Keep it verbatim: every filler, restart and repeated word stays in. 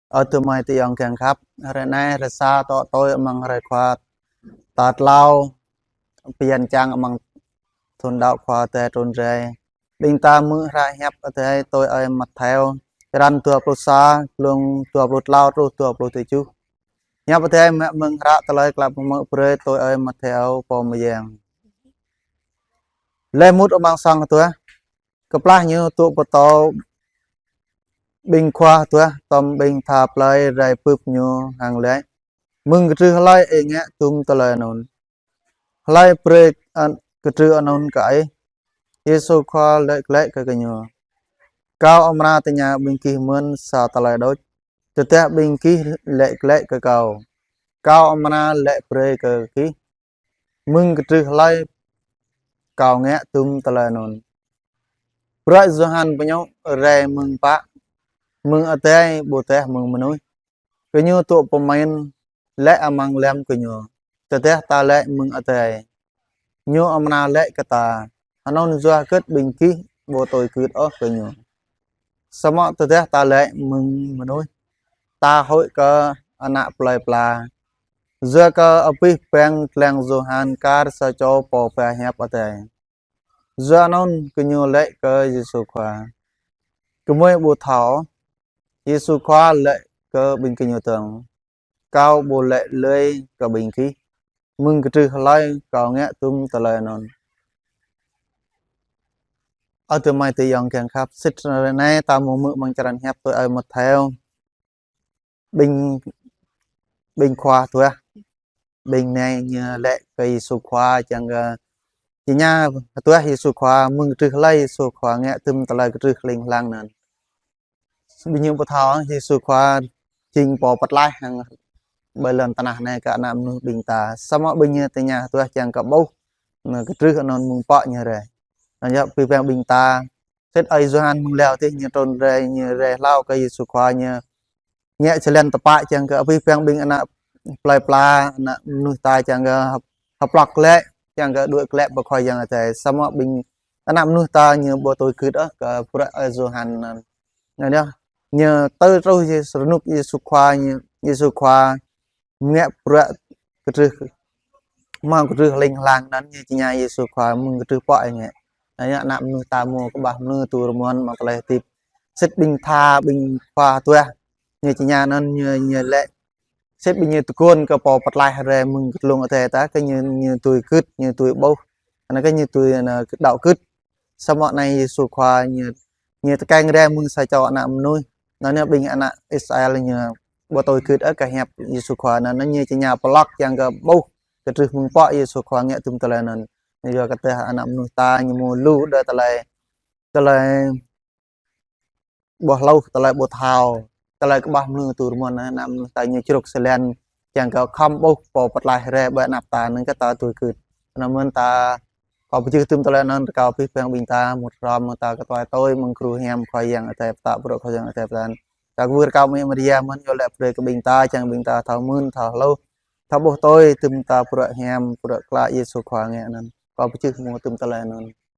Ơ tơmai tơyŏng kiăng khăp, hrơi anai hrơi sa tŏ tui amăng hrơi Khua tal klâo, bơyan čang amăng thun đăo Khua Adai trun rai. Ƀing ta hmư̆ hră hiăp Adai tui ơi Mattheo, črăn dua pluh sa, glông dua pluh klâo truh dua pluh tơjuh. Hiăp Adai mă mơ̆ng hră tơlơi klă pơmơak brơi tui ơi Mattheo pô mơyang. Laih mŭt amăng sang hơduah, kơplah ñu tŭ pơtô ƀing khua hơduah, tơm ƀing tha plơi rai bưp ñu hăng laĭ: Mơ̆ng kơtrưh hlơi ih ngă tum tơlơi anŭn? Hlơi brơi kơtrưh anŭn kơ ih? Yêsu Khua laĭ glaĭ kơ gơñu: Kâo amra tơña ƀing gih mơ̆n sa tơlơi đôč. Tơdah ƀing gih laĭ glaĭ kơ kâo, kâo amra laĭ brơi kơ gih mơ̆ng kơtrưh hlơi kâo ngă tum tơlơi anŭn. Bruă Yôhan Pơñu rai mơ̆ng pă? Mơ̆ng adai ƀu djơ̆ mơ̆ng mơnuih? Gơñu tŭ pơmĭn laĭ amăng lăm gơñu: Tơdah ta laĭ mơ̆ng adai, ñu amra laĭ kơ ta: Anŭn yua hơgĕt ƀing gih ƀu tui gưt ôh kơ ñu? Samơ̆ tơdah ta laĭ mơ̆ng mơnuih, ta huĭ kơ ană plơi pla, yua kơ abih bang lăng Yôhan kar sa čô pô pơhiăp Adai. Yua anŭn gơñu laĭ kơ Yêsu Khua: Gơmơi ƀu thâo. Yêsu Khua laĭ kơ ƀing gơñu dơ̆ng: Kâo ƀu laĭ lơi kơ ƀing gih mơ̆ng kơtrưh hlơi kâo ngă tum tơlơi anŭn. Ơ tơmai tơyŏng kiăng khăp, sĭt hrơi anai ta hmư̆ mơ̆ng črăn hiăp tui ơi Mattheo. Ƀing, ƀing khua hơduah, ƀing anai ñu laĭ kơ Yêsu Khua čang kơ, či tơña hơduah Yêsu Khua mơ̆ng kơtrưh hlơi Yêsu Khua ngă tum tơlơi kơtrưh hling hlang anŭn. Ƀing ñu ƀu thâo Yêsu Khua jing pô pơtlaih hăng ƀơi lŏn tơnah anai kơ ană mơnuih ƀing ta. Samơ̆ ƀing ñu tơña hơduah čang kơ ƀuh, anŭn kơtrưh anŭn mơ̆ng pă ñu rai. Anŭn yơh abih bang ƀing ta, sĭt ơi Yôhan mơ̆ng leo tih ñu trun rai, ñu rai hlâo kơ Yêsu Khua, ñu ngă jơlan tơpă čang kơ abih bang ƀing ană plơi pla, ană mơnuih ta čang kơ hơp-, hơplŏk glaĭ, čang kơ đuaĭ glaĭ pơ Khua Yang Adai. Samơ̆ ƀing ană mơnuih ta ñu ƀu tui gưt ôh kơ bruă ơi Yôhan anŭn. Anŭn yơh, ñu tơl truh Yêsu, rơnŭk Yêsu Khua, ñu, Yêsu Khua ngă bruă kơtrưh, mơ̆ng kơtrưh hling hlang anŭn ñu či tơña Yêsu Khua mơ̆ng kơtrưh pă ih ngă. Anŭn yơh ană mơnuih ta hmâo kơƀah mơnuih tŭ rơmơ̆n mơ̆ng tơlơi hơdip. Sĭt ƀing tha, ƀing khua hơduah, ñu či tơña anŭn ñu, ñu laĭ sĭt ƀing ñu tơguan kơ pô pơtlaih rai mơ̆ng kơtlông adai ta, kơ ñu, ñu tui gưt, ñu tui ƀuh. Anŭn kơ ñu tui, anŭn, đaŏ gưt. Samơ̆ anai Yêsu Khua ñu, ñu tơkeng rai mơ̆ng sa čô ană mơnuih. Anŭn yơh ƀing ană Israel ñu ƀu tui gưt ôh kơ hiăp Yêsu Khua anŭn, anŭn ñu či tơña pơlŏk čang kơ ƀuh kơtrưh mơ̆ng pă Yêsu Khua ngă tum tơlơi anŭn. Anŭn yơh kơ tơdah ană mơnuih ta ñu hmâo lu đơi tơlơi, tơlơi ƀu hluh, tơlơi ƀu thâo, tơlơi kơƀah mơnuih tŭ rơmơ̆n, ană mơnuih ta ñu čruk sơlen, čang kơ khŏm ƀuh pô pơtlaih rai ƀơi anăp ta, anŭn kơ ta tui gưt. Anŭn mơ̆n ta, kâo pơjing tum tơlơi anŭn, rơkâo abih bang ƀing ta mŭt hrŏm, ta kơtuai tui mơ̆ng gru hiam Khua Yang Adai pơtă, bruă Khua Yang Adai pơtă. Ta kwưh rơkâo Mĕ Maria mơ̆n iâu laĭ brơi kơ ƀing ta, čang ƀing ta thâo mưn, thâo hluh, thâo ƀuh tui tum ta bruă hiam, bruă klă Yêsu Khua ngă anŭn. Kâo pơjing mŭt tum tơlơi anŭn.